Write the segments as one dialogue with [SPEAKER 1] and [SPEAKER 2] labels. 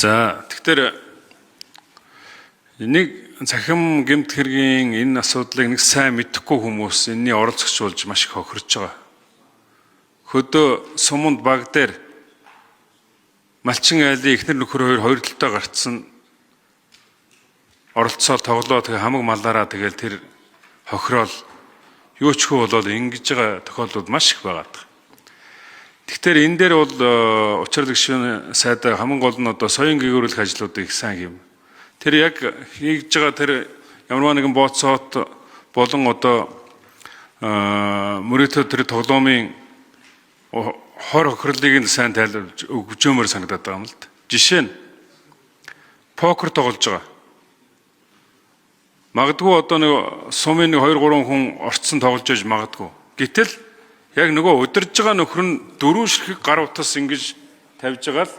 [SPEAKER 1] За, тэгэхээр нэг цахим гэмт хэргийн энэ асуудлыг нэг сайн мэдэхгүй хүмүүс энэний оролцогч болж маш их хохирч байгаа. Хөдөө суманд баг дээр Малчин айлын эхнэр нөхөр хоёр хоёр талдаа гарцсан оролцоо тоглоо, тэгээ хамаг малаараа тэгэл тэр хохироол юу ч хөө болоод ингэж байгаа тохиолдлууд маш их байгаа. Тэгэхээр энэ дээр бол учрал гишүүн сайд хамгийн гол нь одоо соён гэгүүрүүлэх ажлуудыг их сайн хийв. Тэр яг хийж байгаа тэр ямарваа нэгэн бооцоот болон одоо мөрөөдөө тэр тоглоомын хор хохирлыг нь сайн тайлбарж өгчөөмөр санагдаад байгаа юм л да. Жишээ нь покер тоглож байгаа. Магадгүй одоо нэг сумын нэг 2 3 хүн орцсон тоглож байж магадгүй. Гэтэл яг нөгөө удирж байгаа нөхөр нь дөрвөн ширхэг гар утас ингэж тавьж байгаа л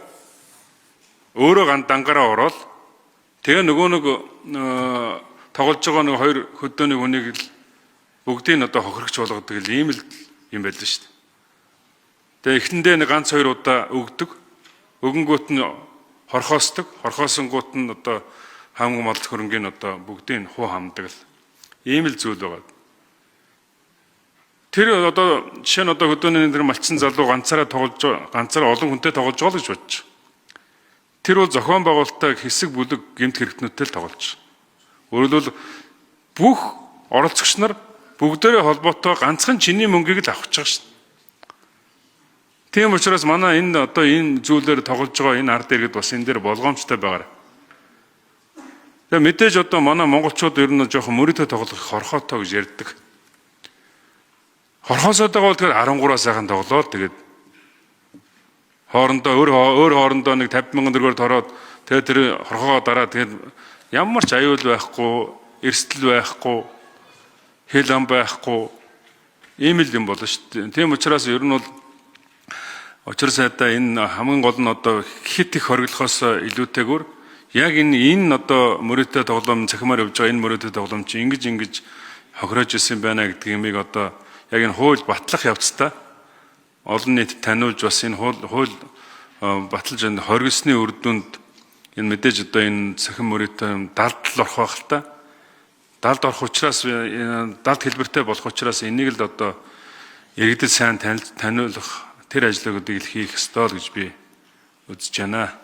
[SPEAKER 1] өөрөө ган дангараа ороод тэгээ нөгөө нэг тоглож байгаа нэг хоёр хөдөөний хүнийг л бүгдийг нь одоо хохирогч болгодог л ийм л юм байл л шүү дээ. Тэгээ эхэндээ нэг ганц хоёр удаа өгдөг. Өгөнгүүт нь хорхоосдог. Хорхоосонгуут нь одоо хамаг мал хөрөнгийн одоо бүгдийг хуу хамдаг л ийм л зүйл байгаа. Тэр одоо жишээ нь одоо хөдөөний тэр малчин залуу ганцаараа тоглож, ганцаараа олон хүнтэй тоглож байгаа л гэж бодож. Тэр бол зохион байгуулалтаа хэсэг бүлэг гэмт хэрэгтнүүдтэй л тоглож. Өөрөлдвөл бүх оролцогч нар бүгдээрээ холбоотой ганцхан чиний мөнгийг л авах гэж байгаа шүү дээ. Тийм учраас манай энэ одоо энэ зүйлээр тоглож байгаа энэ ард иргэд бас энэ дээр болгоомжтой байгаарай. Тэгээ мэдээж одоо манай монголчууд ер нь жоохон мөрөдөө тоглох хорхоотой гэж ярьдаг. Хорхоосоод байгаа бол тэгэхээр 13 сайхан тоглоод, тэгээд хоорондоо өөр өөр хоорондоо нэг 50 мянган төгрөгөөр тороод, тэгээд тэр хорхоогоо дараа тэгээд ямар ч аюул байхгүй, эрсдэл байхгүй, хэл ам байхгүй ийм л юм болно шүү дээ. Тийм учраас ер нь бол учир сайдаа энэ хамгийн гол нь одоо хит их хориглохоос илүүтэйгүр яг энэ одоо мөрөөдөө тоглоом цахимаар явж байгаа энэ мөрөөдөө тоглоом чи ингэж ингэж хохироож исэн байна гэдэг юмыг одоо яг энэ хууль батлах явцдаа олон нийтэд таниулж, бас энэ хууль баталж энэ хоригсны үр дүнд энэ мэдээж одоо энэ цахим мөрөөдөө далд л орох байх л та. Далд орох учраас, далд хэлбэртэй болох учраас энийг л одоо иргэдэд сайн таниулах тэр ажлуудыг л хийх ёстой л гэж би үзэж байна.